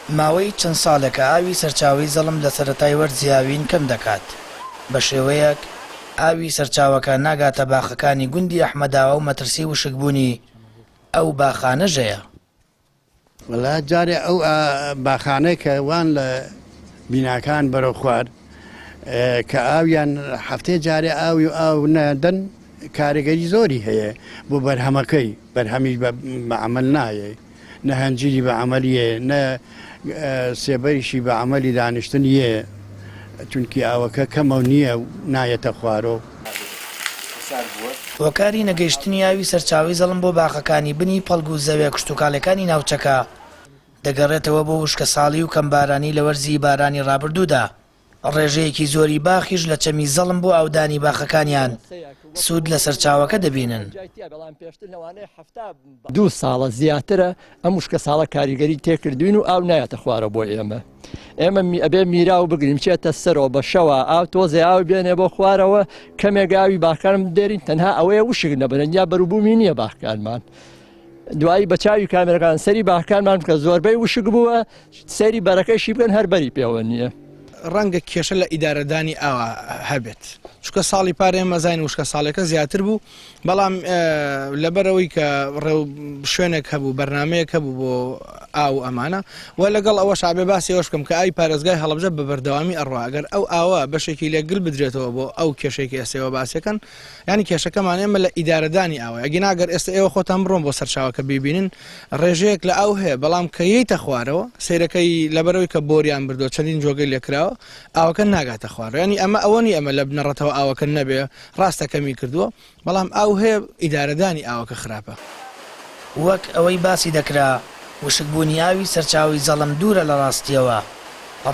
ماوەی چەند ساڵێکە ئاوی سەرچاوەی زەڵم لە سەرەتای وەرزی هاوین کەم دەکات، بە شێوەیەک ئاوی سەرچاوەکە ناگاتە باخەکانی گوندی ئەحمەداوا و مەترسی وشکبوونی ئەو باخانەش هەیە. وەڵا جارێ ئەو باخانەی کە وان لە بیناکان بەرەو خوار کە ئاویان هەفتەی جارێ ئاوی و ئاو نەدەن کارگەری زۆری هەیە بۆ بەرهەمەکەی بەرهەمیش بە عمل نایە نە هەنجیری بە عملیە نە سێبەریشی بە عملی دانیشتن یە چونکی ئاوەکە کەمە و نییە و نایەتە خوارۆ. هۆکاری نەگەیشتنی ئاوی سەرچاوەی زەڵم بۆ باخەکانی بنی پەڵگ و زەویە کشتوکاڵیەکانی ناوچەکە دەگەڕێتەوە بۆ وشکەساڵی و کەمبارانی لە وەرزی بارانی ڕابردوودا، ڕێژەیەکی زۆری باخیش لە چەمی زەڵم بۆ ئاودانی باخەکانیان سوود لە سەرچاوەکە دەبینن. دوو ساڵە زیاترە ئەم وشکەساڵە کاریگەری تێکردوین و ئاو نایەتە خوارەوە بۆ ئێمە. ئێمە ئەبێ میراو بگرین بچێتە سەرەوە بە شەوە ئاو تۆزێ ئاو بێنێ بۆ خوارەوە کەمێک ئاوی باخەکانم دێرین تەنها ئەوەیە وشک نەبن یا بەروبوومی نییە باخەکانمان دوایی بە چاوی کامێرەکان سەری باخەکانمان بکە زۆربەی وشک بووە سەری بەرەکەشی بکەن هەر بەری پێوە نییە. ڕەنگە کێشە لە ئیدارەدانی ئاوا هەبێت چونکە ساڵی پار ئێمە زین وشکە ساڵێکە زیاتر بوو بەڵام لەبەرئەوەی کە ڕێو شوێنێک هەبوو بەرنمەیەک هەبوو بۆ ئاو ئەمانە و لەگەڵ ئەوەش ئابێ باسی ئەوەش بکەم کە ئاوی پارێزگای هەڵەبجە بە بەردەوامی ئەڕوا ئەگەر ئەو ئاوە بەشێکی لێ گل بدرێتەوە بۆ ئەو کێشەی کە ئێستا ئێوە باسیەکەن یانی کێشەکەمان ئێمە لە ئیدارەدانی ئاوە ئەگینا گەر ئێستا ئێوە خۆتان بڕۆن بۆ سەرچاوەکە بیبینن ڕێژەیەک لە ئاو هەیە بەڵام کە یەیتە خوارەوە سەیرەکەی لەبەرەوەی کە بۆریان بردووە چەندین جۆگەی لێکراوە ئاوەکە ناگاتە خوارەوە یانی ئەمە ئەوە نیە ئەمە لە بنەڕەتەوە ئاوەکە نەبێ ڕاستە کەمی کردووە بەڵام ئاو هەیە ئیدارەدانی ئاوەکە خراپە. وەک ئەوەی باسی دەکرا وشکبوونی ئاوی سەرچاوەی زەڵم دوورە لە ڕاستییەوە.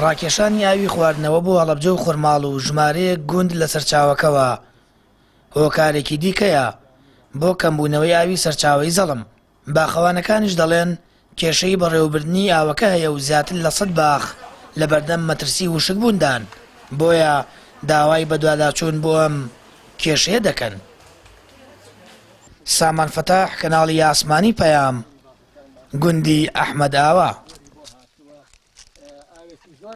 ڕاکێشانی ئاوی خواردنەوە بۆ هەڵەبجە و خورماڵ و ژمارەیەک گوند لە سەرچاوەکەوە هۆکارێکی دیکەیە بۆ کەمبوونەوەی ئاوی سەرچاوەی زەڵم. باخەوانەکانیش دەڵێن، کێشەی بەڕێوەبردنی ئاوەکە هەیە و زیاتر لە 100 باخ لەبەردەم مەترسی وشکبووندان، بۆیە داوای بەدواداچوون بۆ ئەم کێشەیە دەکەن. سامان فەتاح، کەناڵی ئاسمانی پەیام، گوندی ئەحمەدئاوا.